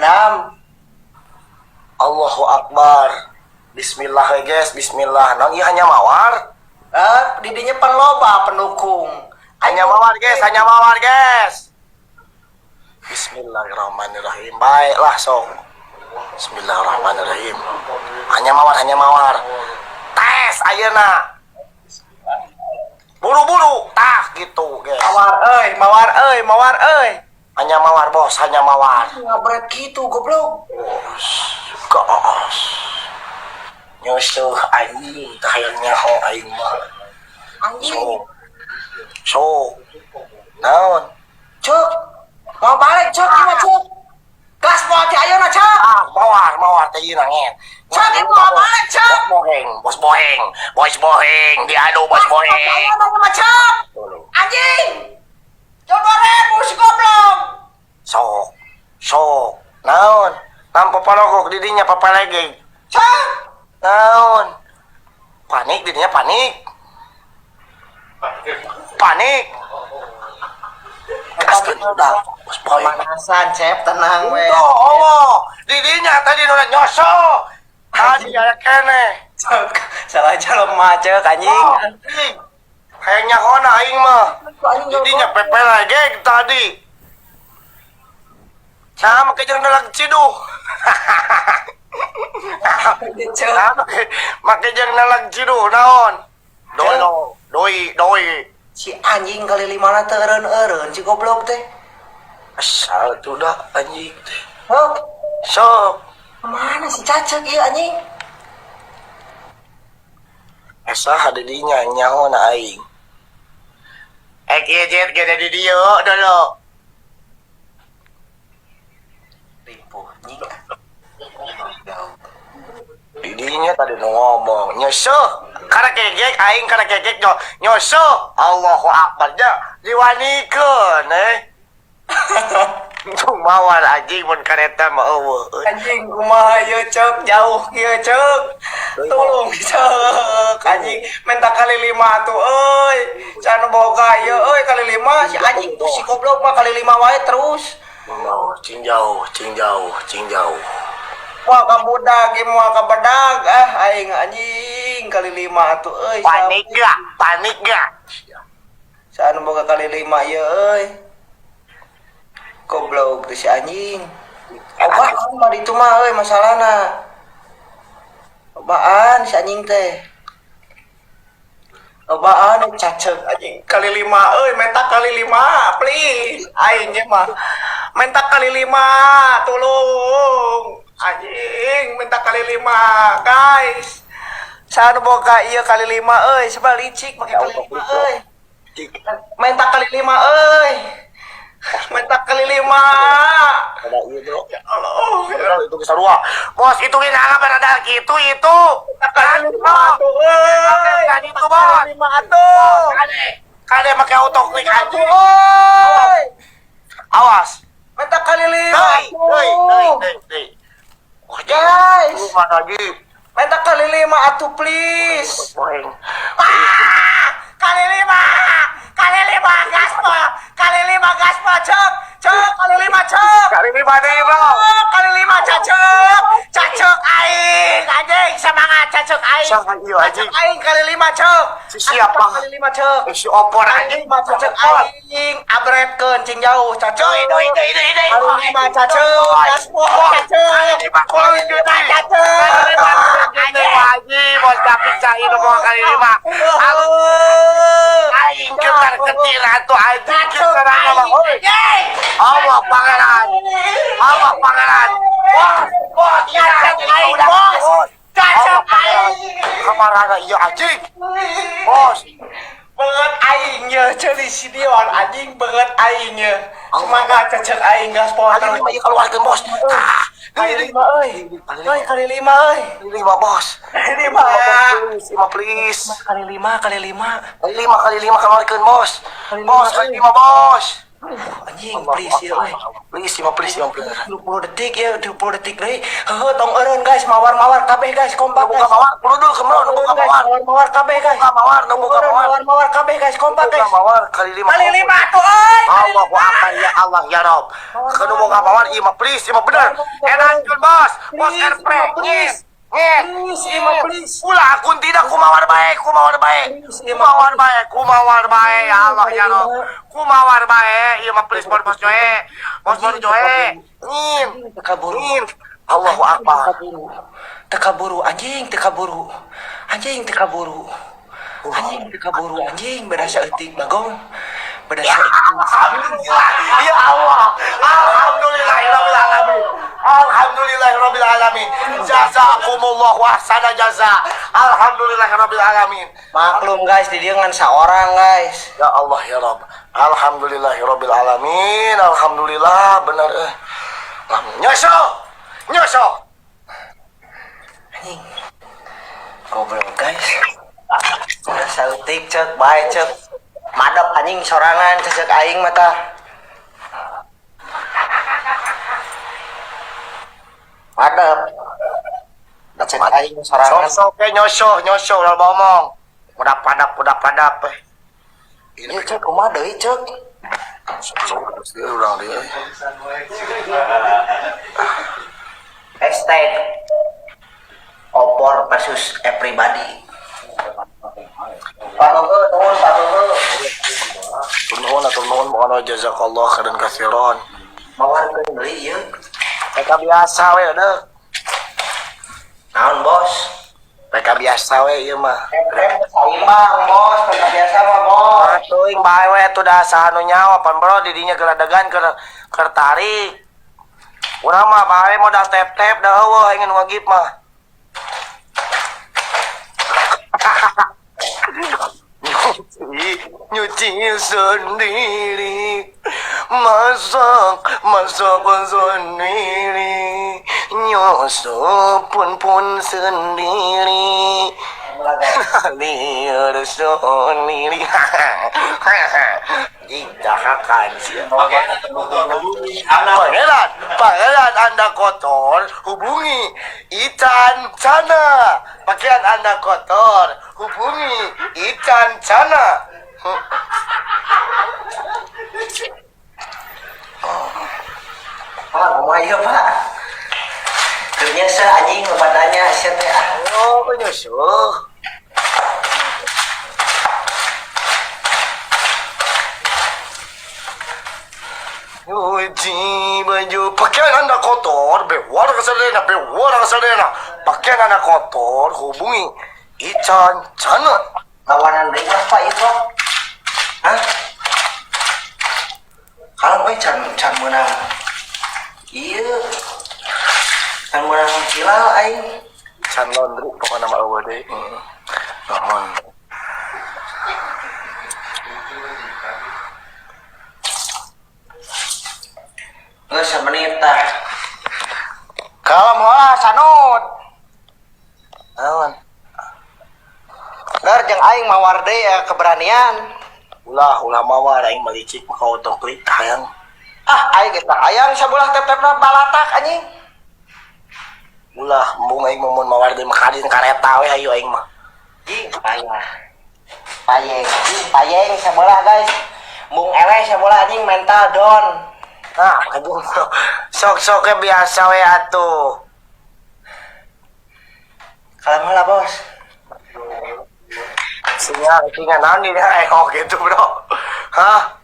Dendam. Allahu Akbar. Bismillah we, guys, bismillah. Naon ieu, hanya mawar? Eh, didinya pan loba pendukung. Hanya mawar, guys, hanya mawar, guys. Bismillahirrahmanirrahim. Baiklah, sok. Bismillahirrahmanirrahim. Hanya mawar, hanya mawar. Tes ayeuna. Buru-buru, tah gitu, guys. Mawar euy, mawar euy, mawar euy. Hanya mawar, bos, hanya mawar. Ngabret gitu, goblok. Bos, gas. Nyusuh anjing, tah hayang nyaho aing mah. Anjing. Sok. Sok. Naon? Cuk. Mau balik, Cuk, gimana, Cuk? Gas mau ti ayeuna, Cuk. Ah, mawar, mawar teh ieu nanget. Cuk, ini mau balik, Cuk. Bos boheng, bos boheng, bos boheng, diadu bos boheng. Ayeuna mah, Cuk. Anjing. Cuk, 2000 si goblok. Sok, sok, naon? Nampa palogok didinya papalegeg. Cuk. Naon? Panik didinya, panik. Panik. Gaskeun udah, bos boheng. Pemanasan, Cep, tenang we. Tuh, Allah, didinya tadi nu nyoso. Tadi aya keneh. Cuk, salah jelema, Cuk, anjing. Oh, anjing. Hayang nyahona aing mah. Didinya pepelegeg tadi. Nah, make jeung nelag ciduh. Cuk. Nah, make jeung nelag ciduh naon? Dono, doi, doi. Si anjing kali lima na teu eureun-eureun si goblok teh. Asal tuh dah anjing teh. Heuh, Sok. Mana si cacek ieu, anjing? Asa ada dinya nyaho na aing. Eh, kieu jet gede di dieu dulu. Ripuh anjing. Didinya tadi nu ngomong nyusuh. Karena kegek aing, karena kegek nyo nyusuh. Allahu Akbar nya diwanikeun eh. Untung mawar anjing, mun kareta mah eueuh euy. Anjing, kumaha ieu, Cek? Jauh kieu, Cek. Tolong, Cek. Anjing, minta kali lima tuh euy. Can boga ieu euy kali lima si anjing tuh, si goblok mah kali lima wae terus. Jauh, cing jauh, cing jauh, cing jauh. Wah, ka budak ieu moal ka bedag ah aing, anjing, kali lima tuh euy. Panik gak? Panik gak? Saanu boga kali lima ieu euy. Goblok tuh si anjing. Obaan mah ditu mah euy masalahna. Obaan si anjing teh. Obaan cacek anjing kali lima euy, minta kali lima, please. Aing ge mah minta kali lima, tolong. Anjing, minta kali lima, guys. Saanu boga ieu kali lima euy, sebab licik make kali lima euy. Minta kali lima euy. Minta kali lima. Ada iya, bro. Ya Allah. Ya. Bro, itu bisa dua. Bos, hitungin angka berada gitu itu. Minta kali lima tuh euy. Kan itu, bos. Lima tuh. Kade, kade pakai auto klik aja. Euy. Awas. Minta kali lima Hei, hei, hei, tuh. Hei, hei. Wah, Guys. Lupa lagi. Minta kali lima atuh, please. Boheng. Ah, kali lima, kali lima gaspol, kali lima gaspol, Cek, Cek, kali lima, Cek. Kali lima deh, bro. Cek, kali lima, cacek, cacek aing, anjing, semangat cacek aing. Siapa iya, anjing? Cacek aing kali lima, Cek. Si siapa? Kali lima, Cek. Eh, si opor Kali anjing. lima, cacek aing, abretkeun cing jauh, cacek. Doi, doi, doi, doi, doi. Kali lima, cacek, gaspol, cacek. Kali lima, Kali lima, cacek. Kali lima, anjing, anjing, bos David cai nu mau kali lima. Halo, aing ketar ketir atuh anjing ketar nama. Oi. Allah pangeran. Allah pangeran. Bos, bos, iya Cacek aing, bos. Cacek aing. Kamarana iya anjing. Bos, Banget aing ya, ceuli si Dion anjing, banget aing ya. Semangat cecek aing, gaspol kali terus. lima ieu keluarkeun, bos. Ah, Kali deui, lima euy. Kali Euy, lima. Kali lima euy. Kali lima, bos. Kali lima. Please, lima please. Kali lima, kali lima. Kali lima, kali lima keluarkeun, bos. Kali Bos, lima, kali euy. Lima, bos. Anjing, please ya euy. Please, mah please, mah please. 20 detik ya, 20 detik deui. Heuh, tong eureun guys, mawar-mawar kabeh guys, kompak Buka guys. mawar, kudu dulu kemana, nu buka Guys, mawar. mawar-mawar kabeh guys. Buka mawar, nu buka Eureun, mawar. mawar-mawar kabeh guys, kompak Buka guys. mawar kali lima. Kali lima tuh euy. Kali Allahu lima. Akbar, ya Allah ya Rob. Kudu buka mawar, ieu mah please, ieu mah bener. Enak bos, bos Please, RP. please. Nyet. Please, ieu mah please. Ulah akun tidak kumawar bae, kumawar bae. Please, ieu mah Kumawar bae, kumawar bae, ya Allah ya Rob. Kumawar bae, ieu mah please bos bos joe. Bos bos joe. Nyim. Teu kaburu. Nyim. Allahu Akbar. Teu kaburu anjing, teu kaburu. Anjing teu kaburu. Anjing teu kaburu anjing, beda saeutik bagong. Beda saeutik. Alhamdulillah. Ya Allah. Alhamdulillahirabbil alamin. Alhamdulillahirabbil alamin. Jazakumullahu ahsana jaza. Alhamdulillahirabbil alamin. Maklum guys, di dieu ngan saorang guys. Ya Allah ya Rabb. Alhamdulillahirabbil alamin. Alhamdulillah bener eh. Nyoso. Nyoso. Anjing. Goblok guys. Udah saeutik cek, bae cek. Madep anjing sorangan cecek aing mah tah. Madep. Cek aing sorangan. Sok-sok ke nyoso, nyoso ulah ngomong. Udah padap, udah padap eh. Ieu cek kumaha deui cek? Sok dia urang dia. #OporVersusEverybody. Pak Nuhun, nuhun Pak Nuhun. Nuhun atur nuhun pokona jazakallah khairan katsiran. Mawarkeun deui ieu. PK biasa we deuk. Naon bos? PK biasa we ieu mah. Saimbang bos, PK biasa mah bos. Atuh bae we atuh da saha nu nyawa pan bro di dinya geladegan keur keur tarik. Urang mah bae modal tap-tap da eueuh aing nu ngagip mah. Nyuci, nyuci sendiri, masak, masak sendiri, nyusu pun pun sendiri, liur sendiri. Jika Oke, Pangeran, pangeran Anda kotor, hubungi Ican Cana. Pakaian Anda kotor, hubungi Ican Cana. Pak, kumaha ieu Pak? Keur nyesel anjing loba nanya sia teh ah. Oh, penyusuh. Nyuci baju, pakaian Anda kotor, bewar kesadena, bewar kesadena. Pakaian Anda kotor, hubungi Ican Cana. Lawanan deui mah Pak ieu Pak. Hah? Kalau we can can meunang. Ieu. Can meunang hilal aing. Can laundry pokoknya mah eueuh deui. Nuhun. Geus samenit tah. Kalem heula sanut. Naon? Ler jeung aing mawar deui ya keberanian. Ulah, ulah mawar aing melicik mah ka otoklik hayang. Ah, aing geus hayang sabulah tep-tepna balatak anjing. Ulah, embung aing mah mun mawar deui mah kadin kareta we hayu aing mah. Jing, payah. Payeng, jing, payeng sabolah guys. Mung eleh sabolah anjing mental down. Nah, anjing sok-sok biasa we atuh. Kalem heula bos. Sinyal, sinyal naon di dia oh gitu, Bro. Hah?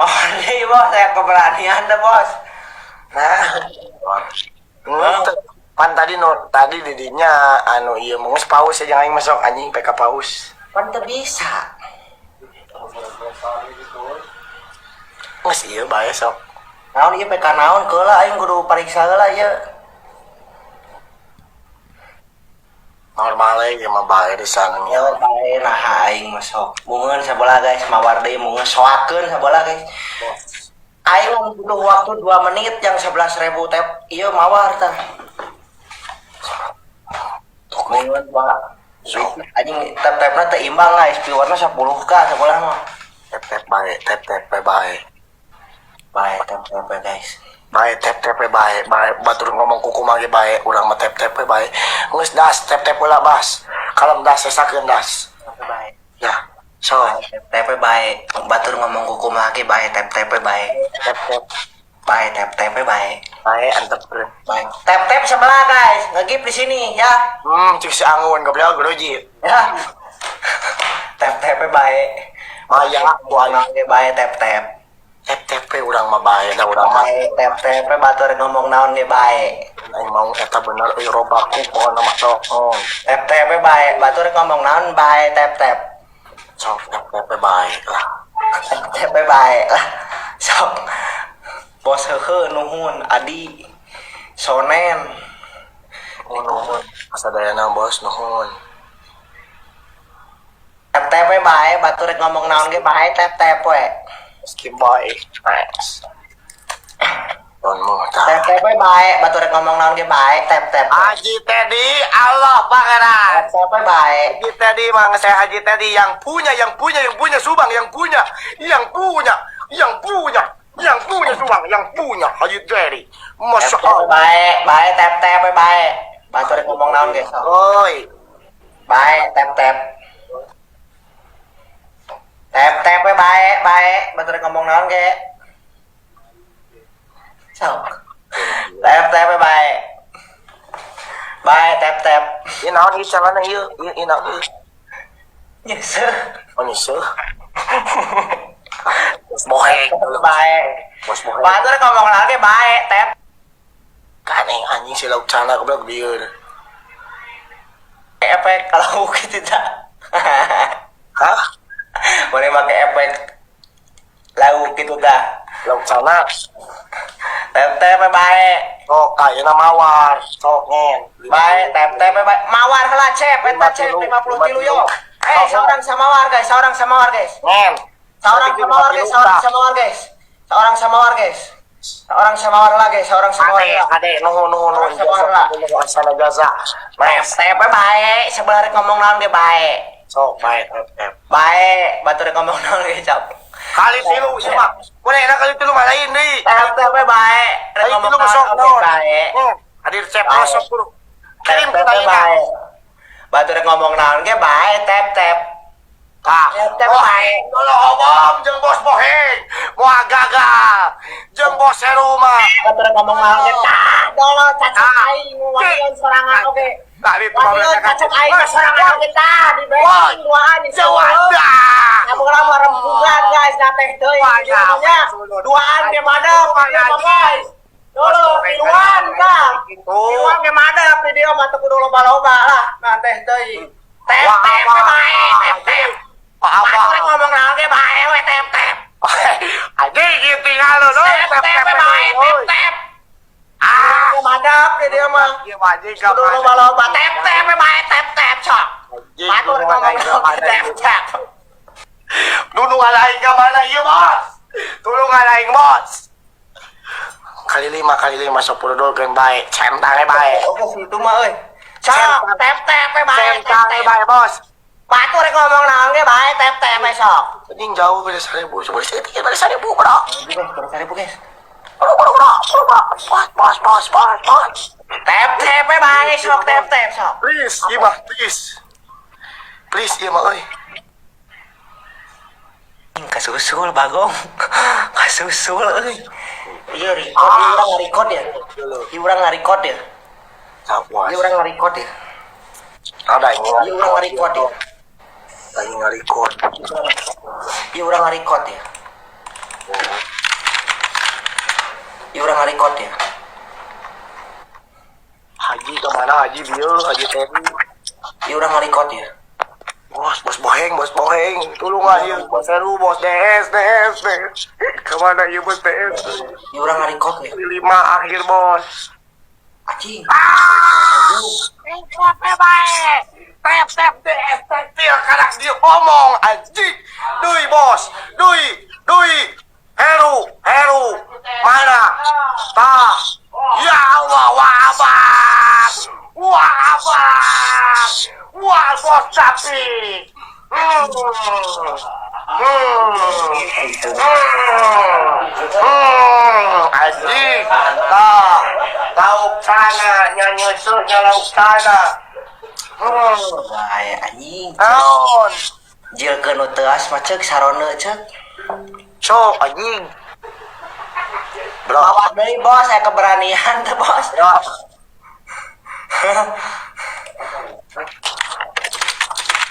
Oh, nih bos, saya keberanian dah bos. Nah. Pan tadi no, tadi didinya anu ieu mah geus paus ya jangan aing masuk anjing PK paus. Pan teu bisa. Geus ieu bae sok. Naon ieu PK naon keula aing kudu pariksa heula ieu. Normal ieu mah bae di sana Ya bae nah aing mah sok. Mungeun sabolah guys, mawar deui mungeun soakeun sabolah guys. Aing mah butuh waktu 2 menit yang 11.000 tep ieu mawar tah. Mungeun Pak. Anjing tep-tepna teu imbang guys, viewerna 10K sabolah mah. Tap bae, tap tap bae bae. Bae, tap tap we, guys. Bae, tap tap we bae, bae batur ngomong kumaha ge bae, urang mah tap tap we bae. Geus das, tap tap heula bas. Kalem das, sesakeun das. Tap bae. Ya. So, Tap tap we bae. Batur ngomong kumaha ge bae, tap tap we bae. Tap tap. Bae, tap tap we bae. Bae antepkeun. Bae. Tap tap sebelah, guys. Ngegip di sini ya. Cik si Angun goblok groji. Ya. Tap tap we bae. Maya ku aing. Ngomong ge bae, tap tap. Tap tap we urang mah bae da urang mah. Bae, tap tap we, batur ngomong naon ge bae. Aing mau eta bener euy, robaku pokona mah sok. Oh, Tap tap we bae, batur ngomong naon bae, tap tap. Sok tap tap we bae lah. Tap tap we bae lah. Sok. Bos heuheu, nuhun Adi. Sonen. Oh, nuhun. Kasadayana bos, nuhun. Tap tap we bae, batur ngomong naon ge bae, tap tap we. Skip bae. Nice. Tonmu tah. Tap tap we bae, batur ngomong naon ge bae, tap tap we. Haji Teddy, Allah pangeran. Tap tap we bae. Haji Teddy, mang saya Haji Teddy yang punya, yang punya, yang punya Subang, yang punya, yang punya, yang punya, yang punya Subang, yang punya Haji Teddy. Masya Tap tap we Allah. Bae, bae, tap tap we bae. Batur ngomong naon ge sok. Oi, Bae, tap tap. Tap tap we bae, bae, batur ngomong naon ge. Sok. Tap tap we bae. Bae, tap tap. Ini naon ieu calana ieu? Ieu ieu naon ieu? Nyesel. Oh, nyesel. Bos boheng. Bae. Bos boheng. Batur ngomong naon ge bae, tap. Kan aing anjing si lauk cana goblok bieu. Efek kalau gitu tidak. Hah? Boleh pakai efek lauk gitu dah. Lauk cana. Tap tap we bae. Sok ayeuna mawar, sok ngen. Bae, tap tap we bae. Mawar heula cep, eta cep 50 tilu yo. Eh, seorang sama war guys, seorang sama war guys. Ngen. Seorang sama war guys, seorang sama war guys. Seorang sama war guys. Seorang sama war lah guys, seorang sama war Ade, lah. ade, nuhun, nuhun, nuhun. Sama lah. Nuhun, asana jasa. Tap Nice. tap we bae, sebelah rek ngomong naon ge bae. Sok, bae, tap, tap. Bae, batur rek ngomong naon ge cap. Kali tilu sih mah. Boleh enak kali tilu mah lain deui. Tap tap we bae, rek Kali ngomong tilu mah naon sok oge naon. bae. Hadir cep Bae. sok kudu. Kirim Tap ke tap we ayeuna. bae. Batur rek ngomong naon ge bae, tap tap. Tah. Tap tap Wah, bae. Tolong ngomong jeung bos boheng. Moal gagal. Jeung bos Heru mah. Batur rek ngomong naon ge tah, dolo cacak Ah. aing wanian sorangan oge. Tadi tuh Wanian cacak aing sorangan oge tah, di Woi, bensin duaan di Jawanda. Kamu lama rembugan guys, nateh deui Wah, videonya. Duaan ge madep video mah guys. Dulu tiluan tah. Tiluan ge madep video mah teu kudu loba-loba lah, nateh deui. Tep Wah, tep wah, we bae, tep tep. Apa? Batur rek ngomong naon ge bae we, tep tep. Anjing gitu tinggal lu, Tep tep we bae, tep tep. Ah, Ge madep video mah. ieu mah anjing Kudu loba-loba, tep tep we bae, tep tep sok. Batur rek ngomong naon ge tep tep. Nulungan aing ka mana ieu, Bos? Tulungan aing, Bos. Kali lima, kali lima, 10 dolkeun bae, centang bae. Oke, situ mah euy. Sok, tep tep we bae, tep Centang tep. bae, Bos. Batur rek ngomong naon ge bae, tep tep we sok. Anjing jauh beda 1000, coba sedikit beda 1000, bro. Guys, 1000 guys. Bro, bro, bro, bro, bro. Bos, bos, bos, bos, bos. Tep tep we bae sok, tep tep sok. Please, ieu mah, please. Please, ieu mah euy. Kasusul bagong. Kasusul euy. Iya record, ieu urang ngarecord ya. Ieu urang ngarecord ya. Sapuas. Ieu urang ngarecord ya. Ada ini. Ieu urang ngarecord ya. Lagi nge-record. Ieu urang ngarecord ya. Ieu urang ngarecord ya. Haji kemana Haji bieu, Haji Teddy. Ieu urang ngarecord ya. Bos, bos boheng, bos boheng. Tulungan ieu, bos Heru, bos DS, DS, DS. Kemana ieu bos DS? Ieu urang ngarecord ya. Lima akhir bos. Anjing. Ah! Tep bae. Tep tep DS tetil karak dia omong anjing. Deui bos, deui, deui. Heru, Heru. Mana? Tah. Ya Allah, wah abang. Wah abang. Wah bos sapi. Hmm. Hmm. Hmm. Anjing. Tah. Lauk cana, nya nyeuseuhnya lauk cana. Wae anjing. Naon? Jilkeun nu teuas mah ceuk sarone ceuk. Sok anjing. Bro. Bawa deui bos, aya keberanian teh bos. Ya.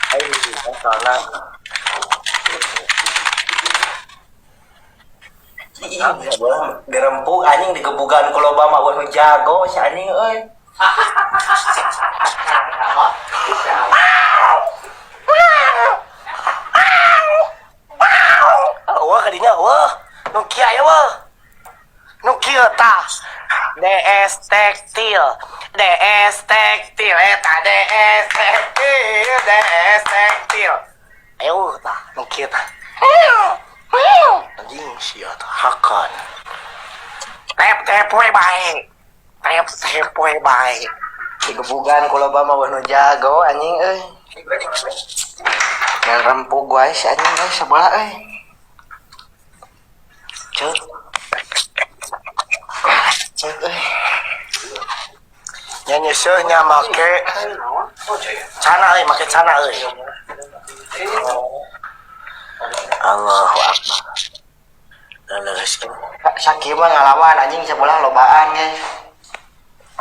Ayo, sana. Ih, bola dirempuk anjing digebugan ku loba mah nu jago si anjing euy. Wah, kadinya wah. Nu kieu aya wah. Nu kieu tah. DS Tekstil, DS Tekstil, eta DS Tekstil, DS Tekstil. Ayo tah, nu kieu tah. Anjing sia tah hakan. Tep tep we bae. Tep tep we bae. Digebugan ku loba mah nu jago anjing euy. Ngan rempug wae si anjing euy sebelah euy. Ceuk. Ceuk euy. Nya nyeuseuhnya make cana euy, make cana euy. Allahu Akbar. Leres. Sakieu mah ngalawan anjing sebelah lobaan guys.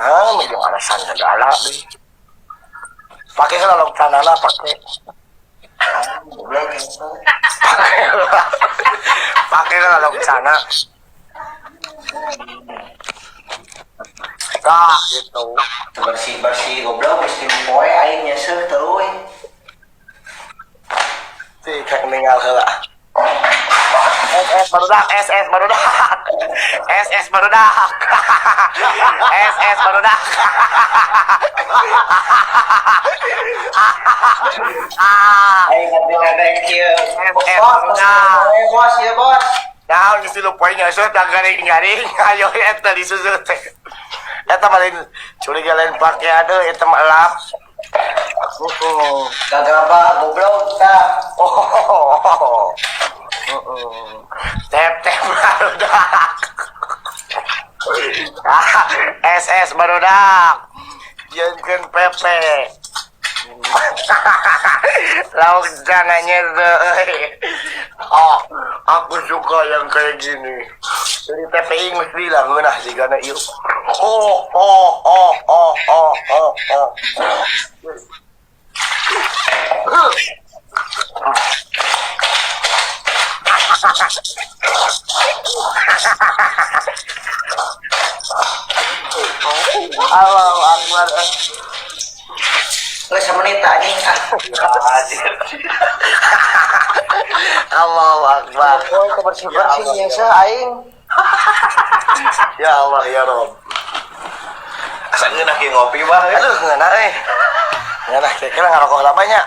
Ah, medyo alasan segala deui. Pake heula lauk canana pake. Goblok gitu. Pake heula lauk cana. Tah gitu. Bersih-bersih goblok geus tilu poe aing nyeuseuh teuing. Sih kak ninggal heula. SS barudak, SS barudak. SS barudak. SS barudak. Aing diledek kieu. SS Bos, barudak. bos, ya bos. Nah, geus tilu poe nyeuseuh tah garing-garing. Ayo eta disusul teh. Eta mah lain curiga lain pakean euy eta mah elap. Heeh. Gagabah goblok tah. Oh. Heeh. Tep tep barudak. SS barudak. Jieunkeun PP. Lauk jangannya euy. Oh, aku suka yang kayak gini. Dari TPI mesti lah ngeunah sigana ieu. Oh, oh, oh, oh, oh, oh, oh. Allahu Akbar. Geus samenit anjing ah. Allahu Akbar. Poe teu bersih-bersih nyeuseuh aing. Ya Allah ya Rob. Asa ngeunah kieu ngopi mah. Aduh, ngeunah euy. Ngeunah kira-kira ngarokok lama nya.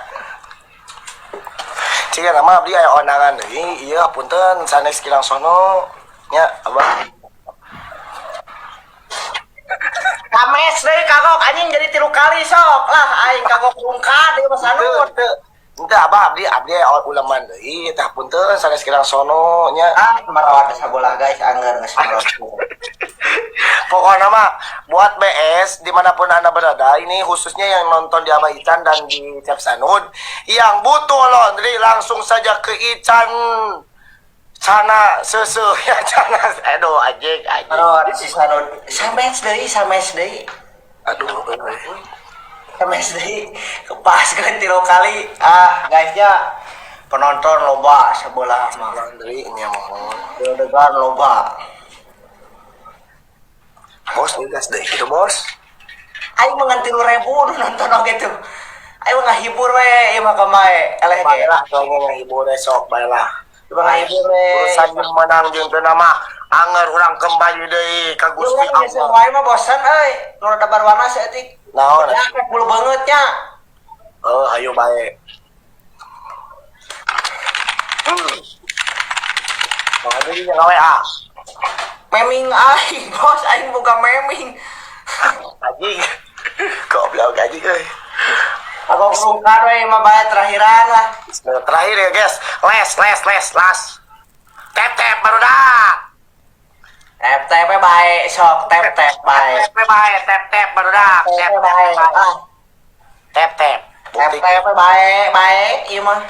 Ciga nama abdi aya ondangan deui, ieu punten sanes kilang sono nya abah. Kames deui kagok anjing jadi 3 kali sok lah aing kagok rungkad deui mah sanut. Teu teu abah abdi abdi aya uleman deui tah punten sanes kilang sono nya. Ah, merawat sabolah guys anggar geus merawat. Pokoknya mah buat BS dimanapun Anda berada, ini khususnya yang nonton di Abah Ican dan di Cep Sanud, yang butuh laundry langsung saja ke Ican Cana sese ya cana aduh anjing anjing. Aduh, si Sanud sames deui, sames deui. Aduh Sames deui kepaskeun 3 kali. Ah, guys nya penonton loba sebelah mah. Laundry ini mohon. Degan loba. Bos gas deh gitu bos. Aing mah ngan 3.000 nu nonton oge tuh. Aing mah ngahibur we ieu mah kamae eleh ge. Baiklah, soalnya ngahibur esok baiklah. Ieu mah ngahibur we. Urusan yang menang jeung teu nama anger urang kembali deui ka Gusti Allah. Allah. Wae mah bosan euy. Nu rada barwana saeutik. Naon? Ya bulu beungeut nya. Oh, ayo bae. Bang Adi nya ngawe ah. Meming aing bos, aing boga meming. Anjing. Goblok anjing euy. Kagok rungkad we mah bae terakhiran lah. Terakhir ya, guys. Les, les, les, las. Tap tap barudak. Tap tap we bae sok, tap tap bae. Tap tap bae, tap tap barudak. Tap Tap tap tap bae. bae. Ah, Tap tap. tap tap we bae, bae ieu mah.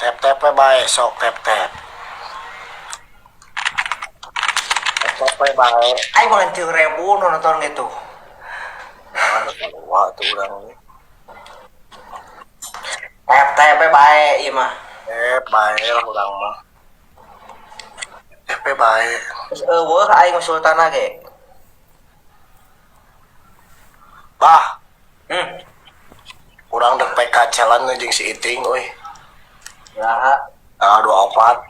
Tap tap we bae, sok tap tap. Tap tap we bae. Aing mah 3.000 nu nonton gitu. Wah, tuh urang. Tap tap we bae ieu mah. Tap bae lah urang mah. Tap we bae. Terus euweuh aing mah sultana ge. Bah, urang dek PK challenge jeung si Iting euy. Ya, Ah, 24.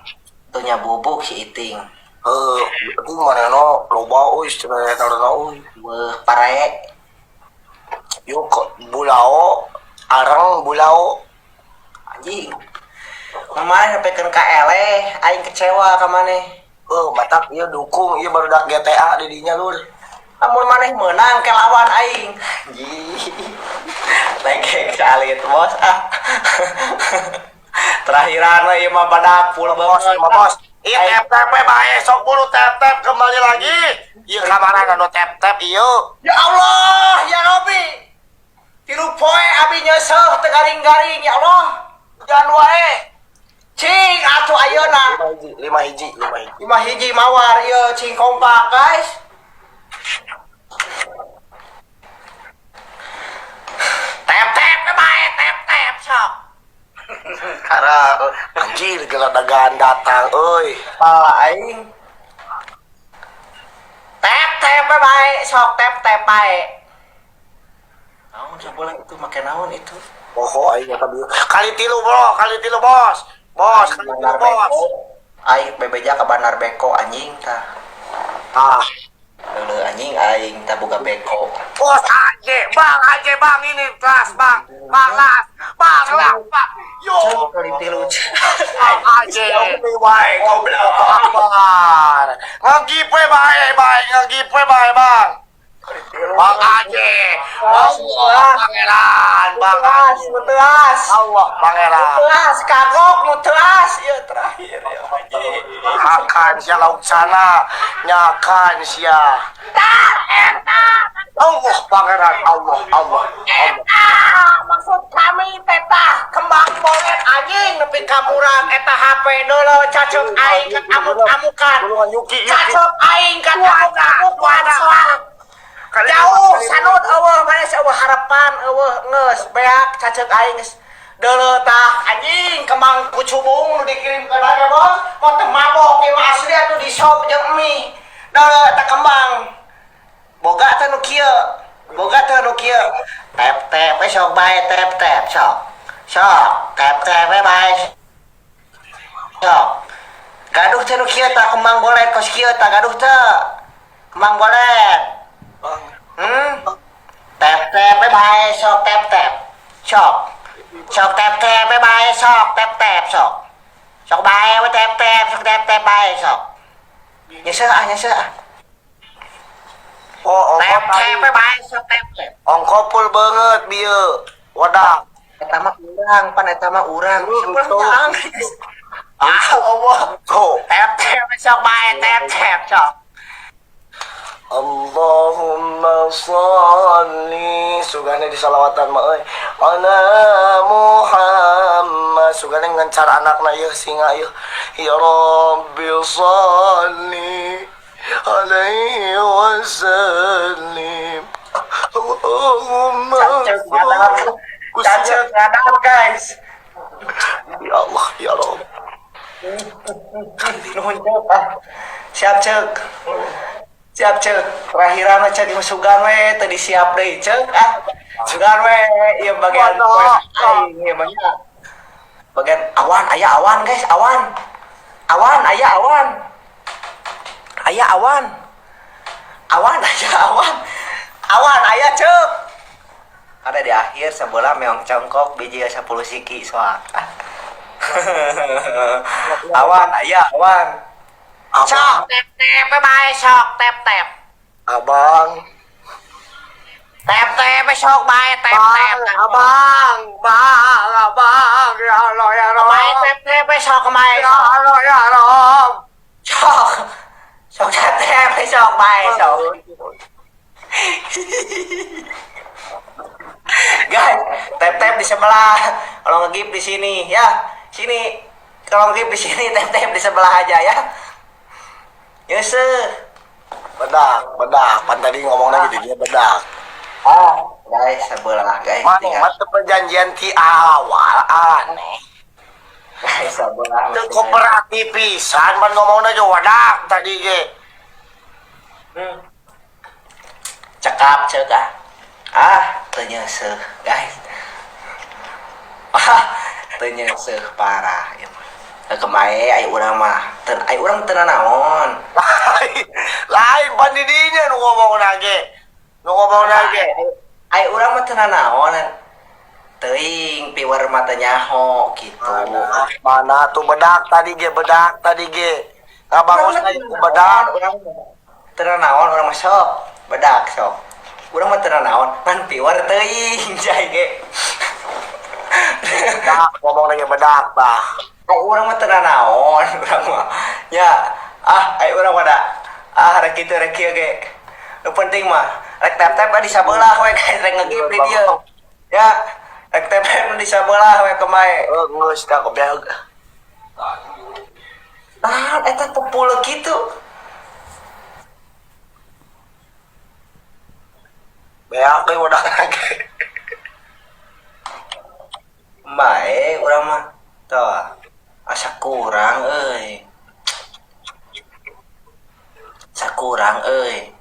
tuh nya bubuk si Iting. Heuh, itu manehna loba euy cenah eta euy. Weuh pare. Yuk ke Bulao, arang Bulao. Anjing. Kemarin sampai ka eleh, aing kecewa ka maneh. Oh, matak ieu dukung ieu barudak GTA di dinya, lur. Amun maneh menang ke lawan aing. Anjing. Legek salit bos ah. Terakhiran we ieu mah badak full Bos, banget. mah bos. Ieu tap tap we bae sok buru tap tap kembali lagi. Ieu kamarana nu tap tap ieu. Ya Allah, ya Robi. 3 poe abi nyeuseuh teu garing-garing ya Allah. Hujan wae. Cing atuh ayeuna. 5 hiji, 5 hiji, 5 hiji. 5 hiji mawar ieu cing kompak guys. Tap tap bae tap tap sok. Karena anjir geladagan datang euy. Pala aing. Tap tap bae sok tap tap bae. Naon sabola itu make naon itu? Poho aing eta bieu. Kali tilu bro, kali tilu bos. Bos, kali tilu Bandar bos. Beko. Aing bebeja ka Bandar Beko anjing tah. Ah, Leuleut anjing aing tah boga beko. bos aja, bang aja bang ini kelas bang, bang las, bang las, bang. Yo, Cek kali tilu. bang aja. Wae goblok. Akbar. Ngegipe bae bae, ngegipe bae bang. Bang aja. Allah pangeran, bang Teas, aja. nu teas. Allah pangeran. Teas kagok nu teas ieu terakhir ya anjing. Akan sia lauk sana, nyakan sia. Allah pangeran, Allah, Allah, Allah. Ah, maksud kami tetah kembang bolet anjing nepi ka murang eta HP deuleu cacok aing ka amuk-amukan. Tulungan Yuki, Yuki. Cacok aing ka amuk-amukan soal jauh sanut eueuh maneh eueuh harapan eueuh geus beak cacek aing geus deuleu tah anjing kembang kucubung nu dikirim ka dage bos mau teu mabok ieu mah asli atuh di sop jeung mie deuleu tah kembang boga teh nu kieu boga teh nu kieu tap tap we sok bae tap tap sok sok tap tap we bae sok gaduh teh nu kieu tah kembang bolet kos kieu tah gaduh teh kembang bolet. Bang, Tap tap we bae sok tap tap sok sok tap tap we bae sok tap tap sok sok bae we tap tap sok tap tap bae sok nyesel ah nyesel ah. Oh, Tap ongko tap we bae sok tap tap. ongko full banget bieu. Wadah. Eta mah urang pan eta mah urang. Lu Siapa tuh. urang? Ah Allah. Tuh. Tap tap sok bae tap tap sok. Allahumma sholli sugane di salawatan mah euy ala Muhammad sugane ngencar anakna ieu singa ieu ya Rabbi sholli alaihi wasallim Allahumma Cacek ngadap. Cacek ngadap guys. Ya Allah ya Rabb. Nuhun cek ah. Siap cek. Siap cek. Terakhiran mah cek sugan we teu disiap deui cek ah. Sugan we ieu bagian Waduh. aing ieu mah nya. Bagian awan aya awan guys, awan. Awan aya awan. Aya awan. Awan aya awan. Awan aya cek. Ada di akhir sebelah meong congkok biji 10 siki soak. Awan aya awan. Sok Abang tap tap bye sok tap tap. abang. Tap tap sok bae tap tap. Abang, bang, abang, ya Allah ya Rob. Bae tap tap sok bae Ya sok. Allah ya Rob. Sok. Sok tap tap sok bae sok. Guys, tap tap di sebelah. Kalau ngegip di sini ya. Sini. Kalau ngegip di sini tap tap di sebelah aja ya. Yusuf. Bedak, bedak. Pan tadi ngomong lagi dia bedak. Ah, guys, sebelah guys. Mana Tinggal. mah teu perjanjian ti awal aneh. Guys, sebelah. Teu kooperatif pisan pan ngomongna juga wadak tadi ge. Cekap cek ah. Ah, teu nyeuseuh, guys. Ah, teu nyeuseuh parah ieu mah. Kemae ai urang mah, teu ai urang teu nanaon. Lain, lain pan di dinya nu ngomongna ge. Nu ngomongna ge. Ai urang mah teu nanaon. Teuing piwer mah teu nyaho gitu. Mana, mana tuh bedak tadi ge, bedak tadi ge. Ngabangus ku bedak. Urang teu nanaon urang mah sok, bedak sok. Urang mah teu nanaon, ngan piwer teuing jai ge. Bedak, ngomong lagi bedak tah. Ai urang mah teu nanaon urang mah. Ya, ah ai urang mah da. Ah rek kitu rek kieu ge. Nu penting mah rek tap-tap di sabelah we guys rek ngegip di dieu. Ya, rek tap-tap di sabelah we kemae. Oh, geus dah goblok. Nah, eta tepul kitu. Beak euy wadah ge. Bae urang mah. Tah, asa kurang euy. Asa kurang euy.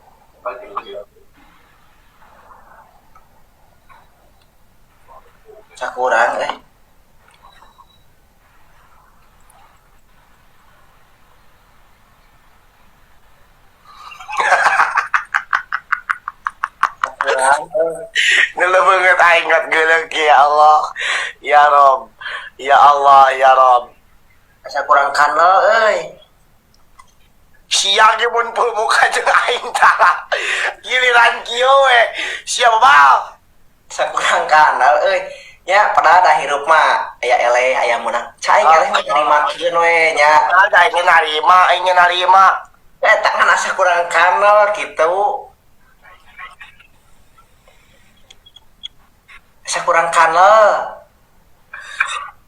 Asa kurang euy. Kurang euy. Ngeuleuh beungeut aing ngat geuleuh ya Allah. Ya Rob. Ya Allah, ya Rob. Asa kurang kanal euy. Siang ge mun muka jeung aing tah. Giliran kieu we. Sia babal. Asa kurang kanal euy. Nya padahal da hirup mah aya eleh aya meunang. Cai eleh mah narimakeun we nya. Ada aing narima, aing narima. Eta kan asa kurang kanal gitu. Asa kurang kanal.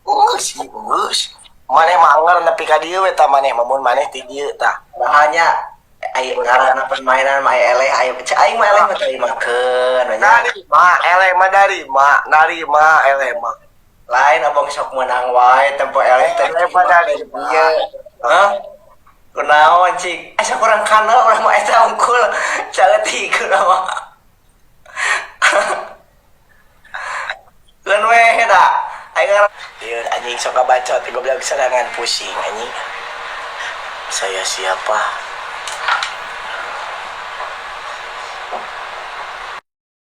Geus, geus. Maneh mah nepi ka dieu we tah maneh mah mun maneh ti dieu tah. Bahanya ai ngaranna permainan mah aya eleh aya cai aing mah eleh mah terimakeun we nya. Narima, eleh mah narima, narima eleh mah. Lain abang sok menang wae tempo eleh teh. Eleh mah narima. Ieu. Hah? Kunaon cik? Asa kurang kanal urang mah eta unggul. Caleutik urang mah. Keun we da. Aing Ieu anjing sok bacot goblok serangan pusing anjing. Saya siapa?